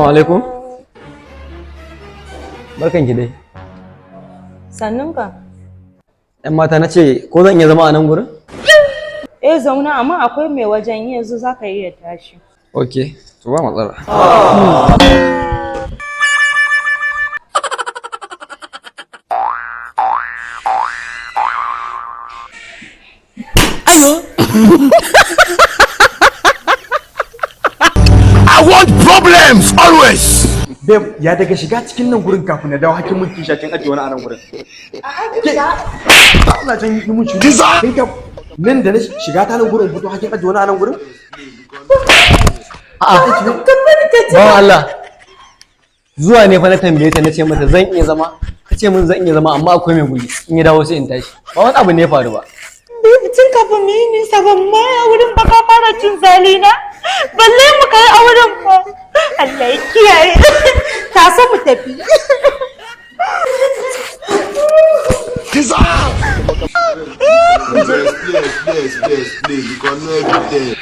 Assalamu alaikum. Barkan ki dai. Sannun ka. ‘Yan mata, na ce ko zan iya zama a nan gurin? Eh, zauna, amma akwai mai wajen, yanzu za ka iya tashi. Ok, to ba matsala. I want problems always. Babe, ya daga shiga cikin nan gurin kafin na dawo hakkin mun kisha kin ajiye wani a nan gurin. Ke, Allah can yi mun shiru. Kin ka nan da na shiga ta nan gurin fito hakkin ajiye wani a nan gurin? A'a. Bawan Allah. Zuwa ne fa na tambaye ta, na ce mata zan iya zama. Ta ce min zan iya zama, amma akwai mai guri. In ya dawo sai in tashi. Ba wani abu ne ya faru ba. Baby, tun kafin mu yi nisa ban ma a wurin ba ka fara cin zalina. Balle mu kai a wurin ba. Allah ya kiyaye. Taso mu tafi. Yes, yes, yes, please, because no everything.